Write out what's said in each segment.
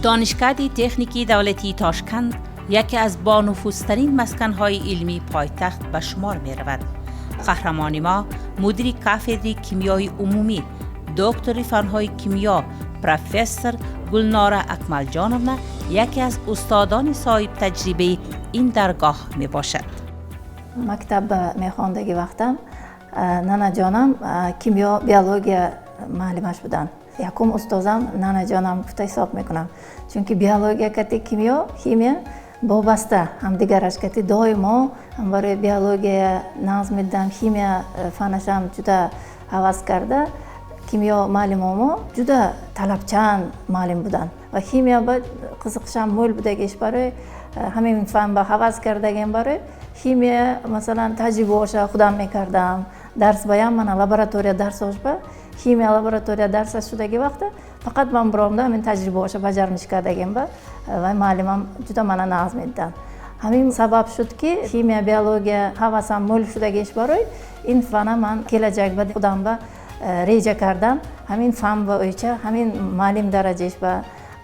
Донишкадаи техникии давлатии Тошканд яке аз бонуфузтарин масканҳои илмии пойтахт ба шумор меравад. Қаҳрамони мо, мудири кафедраи кимиёи умумӣ, доктори фанҳои кимиё, профессор Гулнора Акмалҷоновна яке аз устодони соҳибтаҷрибаи ин даргоҳ мебошад. Мактаб мехондагӣ вақтам нанаҷонам кимиё, биология муаллимаш буданд. Якум устозам нанаҷонам гуфта ҳисоб мекунам, чунки биология кати кимиё, химия вобаста ҳамдигараш кати доимо ҳам барои биология нағз медидам, химия фанашам ҷуда ҳавас карда. Кимиё муаллимомо ҷуда талабчан муаллим буданд ва химия ба қизиқишам мӯл будагиш, барои ҳамин фан ба ҳавас кардагем. Барои химия, масалан, таҷрибаоша худам мекардам. Дарс баям мана лаборатория дарсошба, химия лаборатория дарсаш шудаги вақта фақат ман биромда ҳамин таҷрибаоша баҷармиш кардагем ба ва муаллимам ҷуда мана нағз медиданд. Ҳамин сабаб шуд, ки химия, биология ҳавасам мӯл шудагиш, барои ин фана ман келаҷак ба худам ба реҷа кардам. Ҳамин фан ба оича ҳамин муаллим дараҷаш ба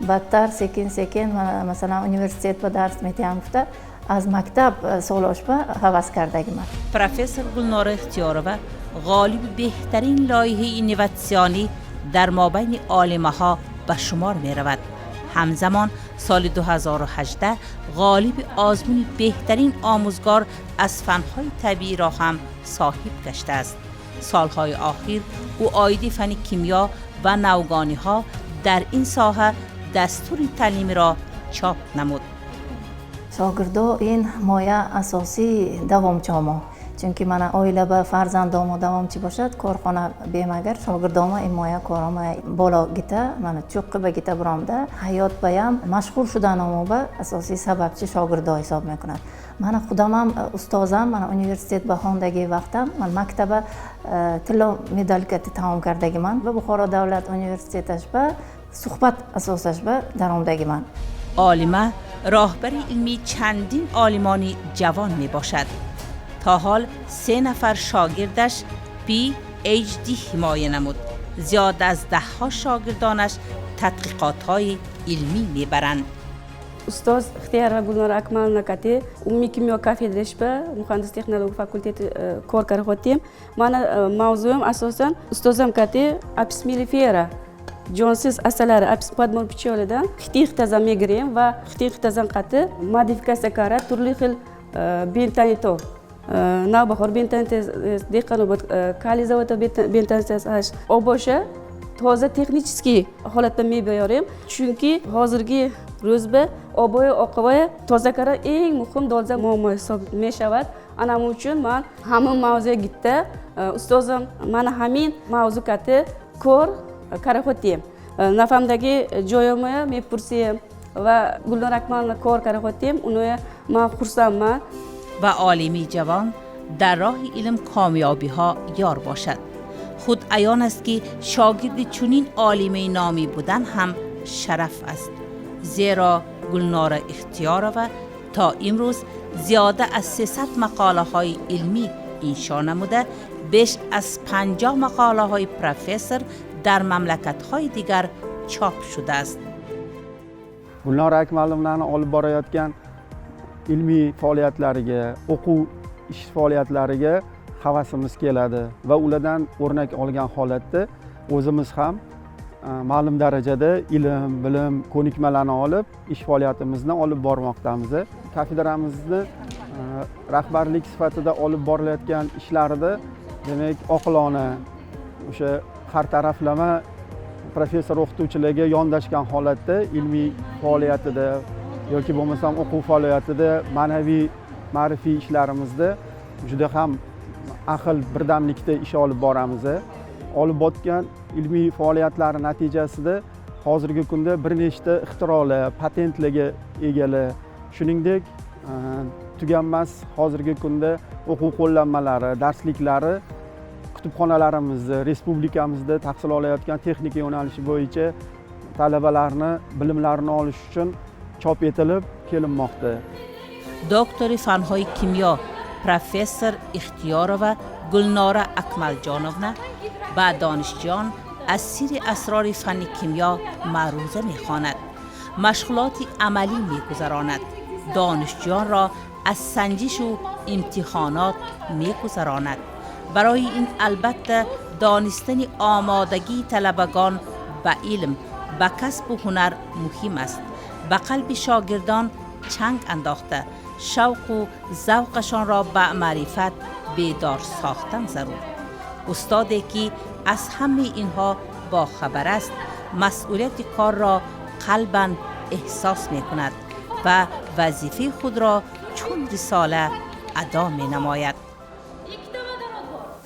бадтар секин секин, масалан, университет ба дарс метиҳам гуфта, аз мактаб солошба ҳавас кардагиман. Профессор Гулнора Ихтиёрова ғолиби беҳтарин лоиҳаи инноватсионӣ дар мобайни олимаҳо ба шумор меравад. Ҳамзамон соли 2018 ғолиби озмуни беҳтарин омӯзгор аз фанҳои табииро ҳам соҳиб гаштааст. Солҳои охир ӯ оиди фани кимиё ва навгониҳо дар ин соҳа дастури таълимиро чоп намуд. Шогирдо ин моя асосии давомчомо, чунки мана оила ба фарзандомо давомчӣ бошад, корхона бемагар шогирдомо ин моя коромо боло гита, мана чуққи ба гита биромда, ҳаёт баям машғул шуданомо ба асосии сабабчи шогирдо ҳисоб мекунад. Мана худамам устозам, мана университет ба хондагии вақтам ман мактаба тилло медалкати тамом кардагиман ба Бухоро давлат университеташ ба суҳбат асосаш ба даромдагиман. Олима роҳбари илмии чандин олимони ҷавон мебошад. То ҳол се нафар шогирдаш PhD ҳимоя намуд. Зиёд аз даҳҳо шогирдонаш тадқиқотҳои илмӣ мебаранд. Ustoz Ixtiyorova Gulnora Akmalovna kati umumiy kimyo kafedrasida, muhandis texnolog fakulteti kor karyaptim. Mani mavzuim asosan ustozam kati Apis mellifera jonsiz asalari, Apis подмор пчелidan xitin xitazan мегирем ва xitin xitazan qati modifikatsiya kara turli xil bentonito, Navbahor bentonit, Dehqonobod kaliy zavodi bentonit obosha toza texnический holatda meberim, chunki hozirgi ro'zba oboya oqavoya toza kara eng muhim dolzarb muammo hisob mешавад. Ana shuning uchun man hamin mavzuga gitda ustozim mana hamin mavzu kati kor karahotiyam nafamdagi joyimni mepurсiyam va Gulnora Akmalovna kor karahotiyam, uni man xursandman. Ва олими ҷавон дар роҳи илм комёбиҳо ёр бошад. Худ аён аст, ки шогирди чунин олимаи номӣ будан ҳам шараф аст, зеро Гулнора Ихтиёрова то имрӯз зиёда аз 300 мақолаҳои илмӣ иншо намуда, беш аз 50 мақолаҳои профессор дар мамлакатҳои дигар чоп шудааст. Gulnora Akmalovnani olib borayotgan ilmiy faoliyatlariga, o'quv ish faoliyatlariga havasimiz keladi va ulardan o'rnak olgan holatda o'zimiz ham ma'lum darajada ilm, bilim, ko'nikmalarni olib, ish faoliyatimizni olib bormoqdamiz. Kafedramizni rahbarlik sifatida olib borilayotgan ishlarida, demak, oqilona, o'sha har taraflama professor o'qituvchilarga yondashgan holatda ilmiy faoliyatida yoki bo'lmasam o'quv faoliyatida, ma'naviy ma'rifiy ishlarimizda juda ham ahil birdamlikda ish olib boramiz. Olib borgan ilmiy faoliyatlari natijasida hozirgi kunda bir nechta ixtirolar, patentlarga egalar, shuningdek, tuganmas hozirgi kunda o'quv qo'llanmalari, darsliklari kutubxonalarimizni, respublikamizda tahsil olayotgan texnika yo'nalishi bo'yicha talabalarni bilimlarini olish uchun chop etilib kelinmoqda. Доктори фанҳои кимиё, профессор Ихтиёрова Гулнора Акмалҷоновна ба донишҷӯён аз сирри асрори фанни кимиё маъруза мехонад. Машғулоти амалӣ мегузаронад, донишҷӯёнро аз санҷишу имтиҳонот мегузаронад. Барои ин, албатта, донистани омодагии талабагон ба илм, ба касбу ҳунар муҳим аст. Ба қалби шогирдон чанг андохта, шавқу завқашонро ба маърифат бедор сохтан зарур. Устоде ки аз ҳамаи инҳо бохабар аст, масъулияти корро қалбан эҳсос мекунад ва вазифаи худро чун рисола адо менамояд.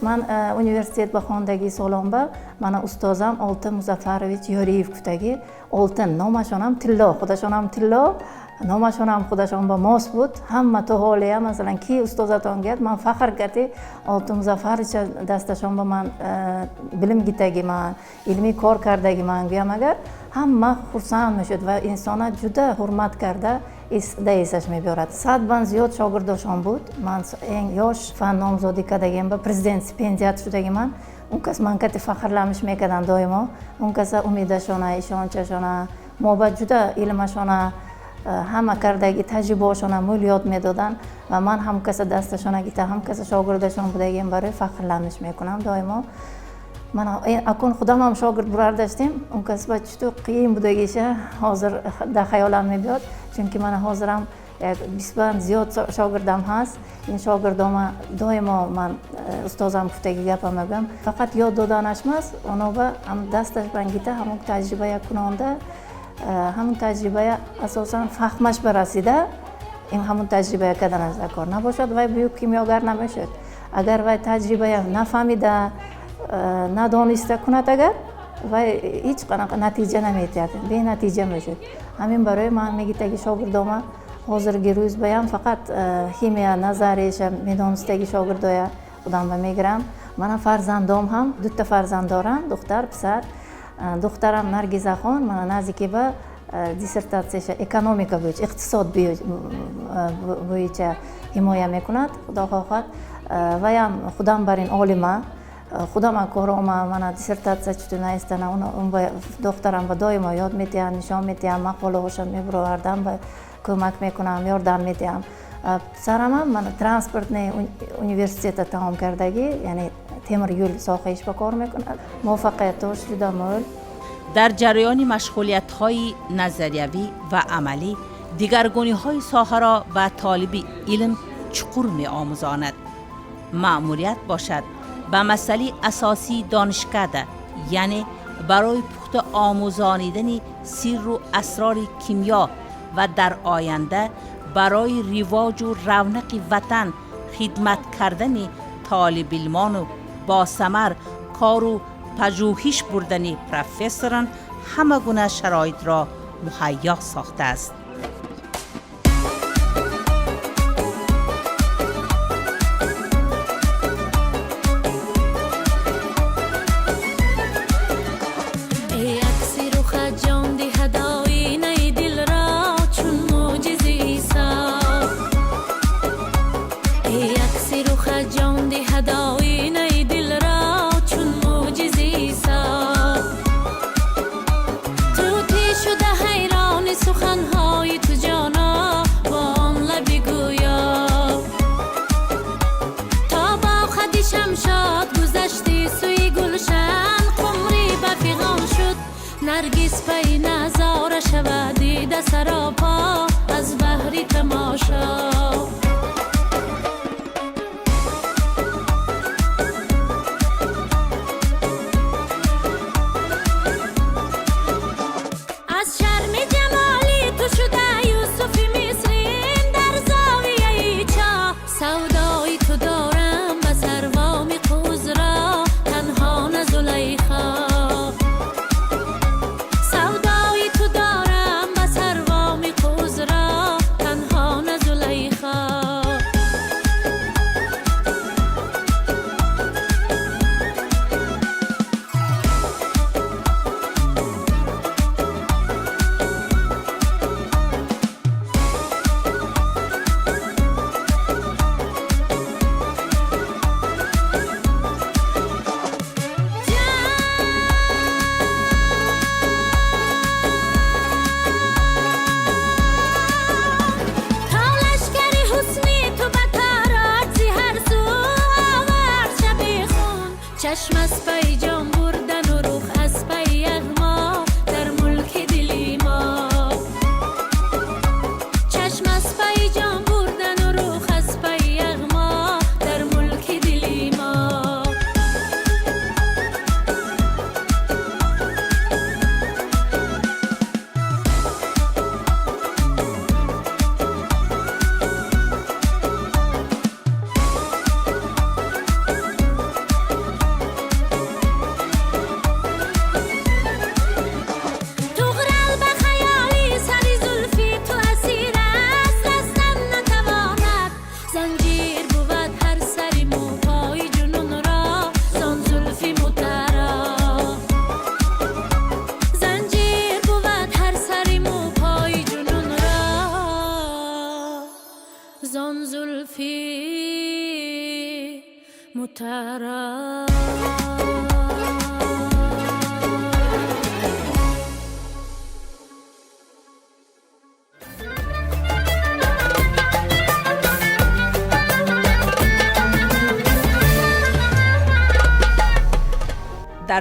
Ман университет ба хондагӣ солонба мана устозам Олтин Музаффарович Ёриев гуфтагӣ, Олтин номашонам тилло, худашонам тилло, номашонам худашон ба мос буд. Ҳама то ҳолия, масалан, ки устозатон гӯяд, ман фахр кардӣ Олтин Музаффарович дасташон ба ман билим гитагиман, илмӣ кор кардагиман гӯям агар, ҳама хурсанд мешуд ва инсона ҷуда ҳурмат карда даисаш мебиёрад. 100 бан зиёд шогирдошон буд. Ман эн ёш фан номзодӣ кардагим ба президент стипендиат шудагиман. Он кас ман кати фахрламиш мекарданд доимо. Он каса умедашона, ишончашона, мо ба ҷуда илмашона, ҳама кардаги таҷрибаошона мӯл ёд медоданд ва ман ҳам каса дасташона гита, ҳам каса шогирдашон будагим, барои фахрламиш мекунам доимо. Ман акун худамам шогирд бурардаштем, он кас ба чуту қиин будагиша ҳозир дар хаёлам мебиёд, чунки мана ҳозирам як 20 банд зиёд шогирдам ҳаст. Ин шогирдома доимо ман устозам гуфтаги гапа мегӯям: фақат ёд доданаш мас, оноба ҳам дасташ бангита, ҳамон таҷрибая кунонда, ҳамон таҷрибая асосан фаҳмаш барасида, ин ҳамон таҷрибая карданаш дар кор набошад, вай буюк кимиёгар намешуд. Агар вай таҷрибая нафаҳмида, надониста кунад агар, вай ҳеҷ қанақа натиҷа наметиҳад, бенатиҷа мешуд. Ҳамин барои ман мегитаги шогирдома ҳозирги рӯз баям фақат химия назарияша медонистаги шогирдоя худам ба мегирам. Мана фарзандом ҳам, дута фарзанд дорам, духтар, писар. Духтарам Наргизахон мана наздики ба диссертатсияша экономика боича, иқтисод боича ҳимоя мекунад, худо хоҳад. Ваям худам бар ин олима, худам корома мана диссертатсия чуту наистана, духтарам ба доимо ёд медиҳам, нишон медиҳам, мақолаҳошам мебуровардам, ба кӯмак мекунам, ёрдам медиҳам. Писарамам мана транспортный университета тамом кардагӣ, яъне темир yo'l соҳа иш ба кор мекунад. Муваффақиятош juda mo'l. Дар ҷараёни машғулиятҳои назариявӣ ва амалӣ дигаргуниҳои соҳаро ба толиби илм чуқур меомӯзонад. Маъмурият бошад, ба масъалаи асосии донишкада, яъне барои пухта омӯзонидани сирру асрори кимиё ва дар оянда барои ривоҷу равнақи ватан хидмат кардани толибилмону босамар кору пажӯҳиш бурдани профессорон ҳама гуна шароитро муҳайё сохтааст. نرگس پی نظاره شود دیده سراپا از بهری تماشا. از شرم جمالی تو شده یوسف مصرین در زاویه چاه، سودای تو دارم به سروام قوز را تنها نه زلیخا، سودای تو دارم به سروام قوز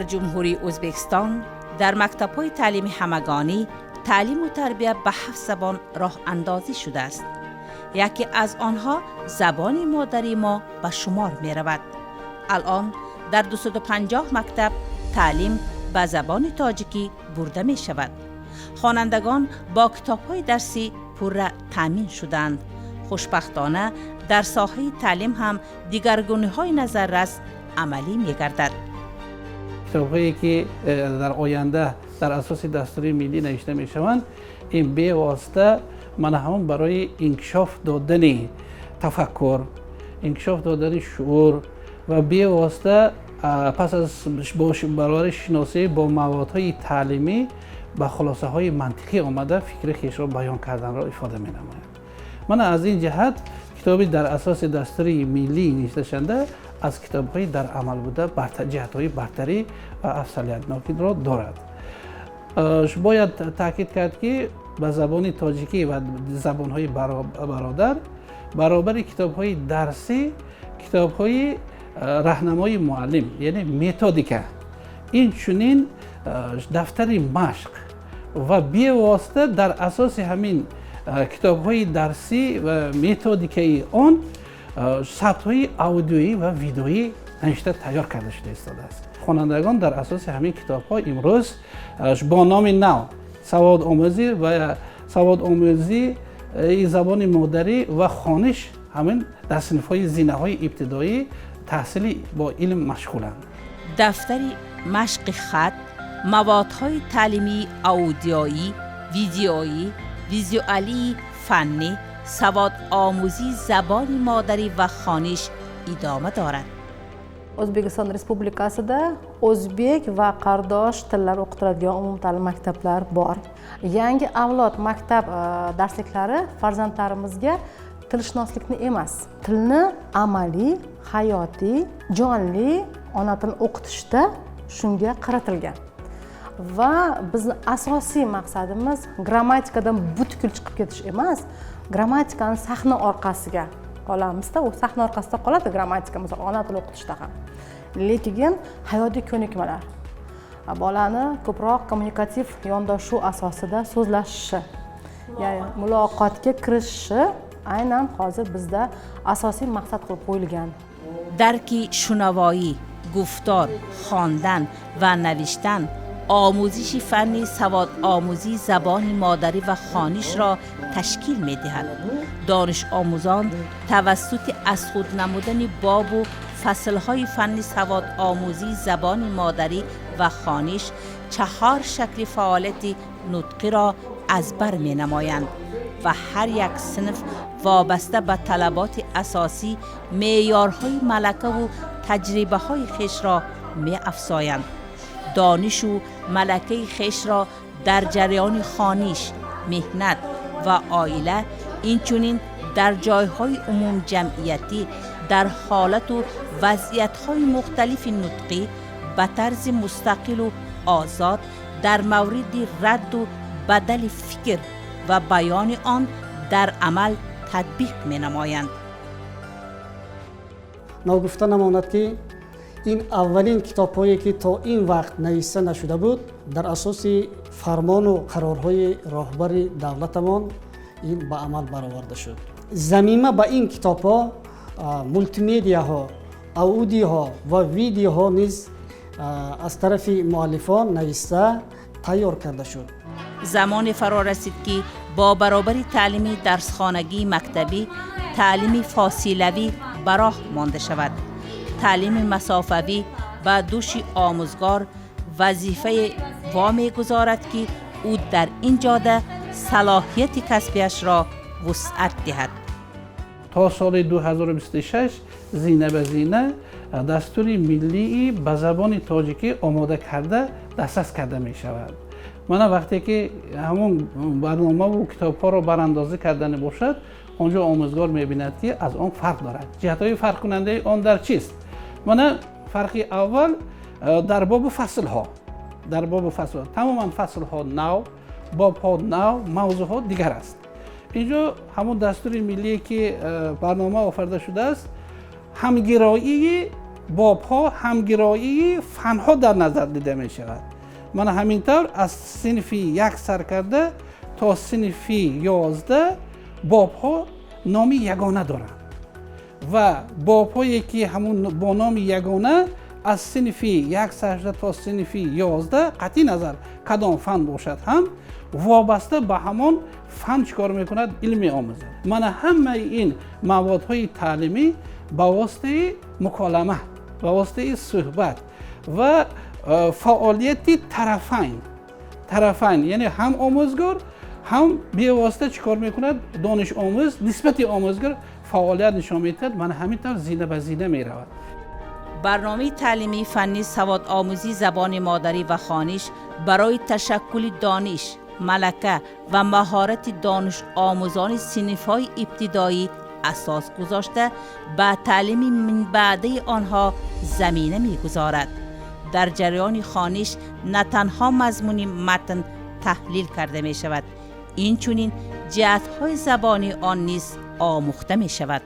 Дар Ҷумҳурии Ӯзбекистон дар мактабҳои таълими ҳамагонӣ таълиму тарбия ба ҳафт забон роҳандозӣ шудааст. Яке аз онҳо забони модарии мо ба шумор меравад. Алъон дар 250 мактаб таълим ба забони тоҷикӣ бурда мешавад. Хонандагон бо китобҳои дарсӣ пурра таъмин шуданд. Хушбахтона, дар соҳаи таълим ҳам дигаргуниҳои назаррас амалӣ мегардад. Китобҳое ки дар оянда дар асоси дастури миллӣ навишта мешаванд, ин бевосита мана ҳамон барои инкишоф додани тафаккур, инкишоф додани шуур ва бевосита пас аз баробари шиносӣ бо маводҳои таълимӣ ба хулосаҳои мантиқӣ омада, фикри хешро баён карданро ифода менамояд. Мана аз ин ҷиҳат китоби дар асоси дастури миллӣ навишташаванда аз китобҳои дар амал буда ҷиҳатҳои бартарӣ ва афзалиятнокиро дорад. Бояд таъкид кард, ки ба забони тоҷикӣ ва забонҳои бародар баробари китобҳои дарсӣ китобҳои раҳнамои муаллим, яъне методика, инчунин дафтари машқ ва бевосита дар асоси ҳамин китобҳои дарсӣ ва методикаи он сабтҳои аудиоӣ ва видеоӣ навишта тайёр карда шуда истодааст. Хонандагон дар асоси ҳамин китобҳо имрӯз бо номи нав саводомӯзӣ ва саводомӯзии забони модарӣ ва хониш ҳамин дар синфҳои зинаҳои ибтидоӣ таҳсили бо илм машғуланд. Дафтари машқи хат, маводҳои таълимии аудиоӣ, видеоӣ, визуалии фаннӣ, саводомӯзии забони модарӣ ва хониш идома дорад. O'zbekiston Respublikasida o'zbek va qardosh tillar o'qitiladigan umumta'lim maktablar bor. Yangi avlod maktab darsliklari farzandlarimizga tilshunoslikni emas, tilni amaliy, hayotiy, jonli ona tilini o'qitishda shunga qaratilgan. Va bizni asosiy maqsadimiz grammatikadan butkul chiqib ketish emas, grammatikani sahna orqasiga qolamizda, u sahna orqasida qoladi grammatika, misol, ona tili o'qitishda ham. Lekin hayotiy ko'nikmalar, bolani ko'proq kommunikativ yondashuv asosida so'zlashishi, ya'ni muloqotga kirishishi aynan hozir bizda asosiy maqsad qilib qo'yilgan. Дарки шунавоӣ, гуфтор, хондан ва навиштан, омӯзиши фанни саводомӯзии забони модарӣ ва хонишро ташкил медиҳад. Донишомӯзон тавассути аз худ намудани бобу фаслҳои фанни саводомӯзии забони модарӣ ва хониш чаҳор шакли фаъолияти нутқиро аз бар менамоянд ва ҳар як синф вобаста ба талаботи асосӣ меъёрҳои малакаву таҷрибаҳои хешро меафзоянд. Донишу малакаи хешро дар ҷараёни хониш, меҳнат ва оила, инчунин дар ҷойҳои умумҷамъиятӣ, дар ҳолату вазъиятҳои мухталифи нутқӣ ба тарзи мустақилу озод дар мавриди радду бадали фикр ва баёни он дар амал татбиқ менамоянд. Ногуфта намонад, ки ин аввалин китобҳое ки то ин вақт нависта нашуда буд, дар асоси фармону қарорҳои роҳбари давлатамон ин ба амал бароварда шуд. Замима ба ин китобҳо мултимедиаҳо, аудиоҳо ва видеоҳо низ аз тарафи муаллифон нависта тайёр карда шуд. Замоне фаро расид, ки бо баробари таълими дарсхонагии мактабӣ таълими фосилавӣ ба роҳ монда шавад. Таълими масофавӣ ба дӯши омӯзгор вазифае вомегузорад, ки ӯ дар ин ҷода салоҳияти касбиашро вусъат диҳад. То соли 2026 зина ба зина дастури миллии ба забони тоҷикӣ омода карда, дастрас карда мешавад. Мана вақте ки ҳамон барномаву китобҳоро барандозӣ кардани бошад, он ҷо омӯзгор мебинад, ки аз он фарқ дорад. Ҷиҳатҳои фарқкунандаи он дар чист? Мана фарқи аввал дар бобу фаслҳо тамоман фаслҳо нав, бобҳо нав, мавзӯъҳо дигар аст. Инҷо ҳамон дастури миллие ки барнома офарида шудааст, ҳамгироии Бобҳо ҳамгироии фанҳо дар назар дида мешавад. Мана ҳамин тавр аз синфи 1 сар карда то синфи 11 бобҳо номи ягона доранд ва бобҳое ки ҳамун бо номи ягона аз синфи 1 сар шуда то синфи 11, қатъи назар кадом фан бошад ҳам, вобаста ба ҳамон фан чӣ кор мекунад? Илм меомӯзад. Мана ҳамаи ин маводҳои таълимӣ ба воситаи муколама, ба воситаи суҳбат ва фаъолияти тарафайн, яъне ҳам омӯзгор, ҳам бевосита чӣ кор мекунад, донишомӯз нисбати омӯзгор фаъолият нишон медиҳад. Мана ҳамин тавр зина ба зина меравад. Барномаи таълимии фанни саводомӯзии забони модарӣ ва хониш барои ташаккули дониш, малака ва маҳорати донишомӯзони синфҳои ибтидоӣ асос гузошта, ба таълими минбаъдаи онҳо замина мегузорад. Дар ҷараёни хониш на танҳо мазмуни матн таҳлил карда мешавад, инчунин ҷиҳатҳои забонии он низ омӯхта мешавад.